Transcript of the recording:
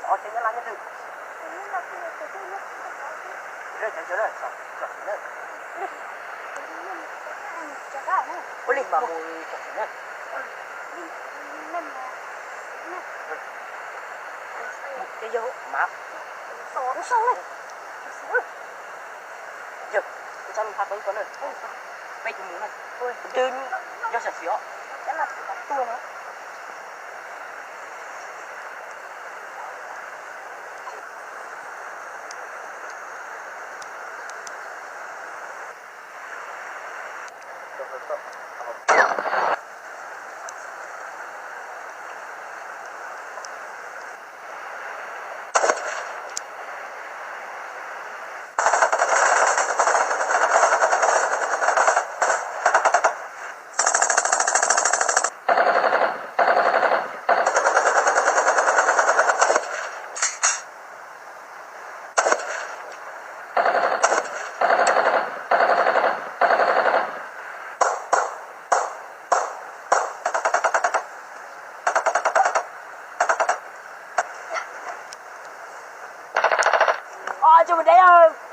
Qhov tseem nyob laj nyob twg? Ua li mas mus tsom sim na. Ces yog mas yog, kuv txhob npha peb ko na, peb tus mus na, twb nyob sam sim os. Os, tsis mus deb.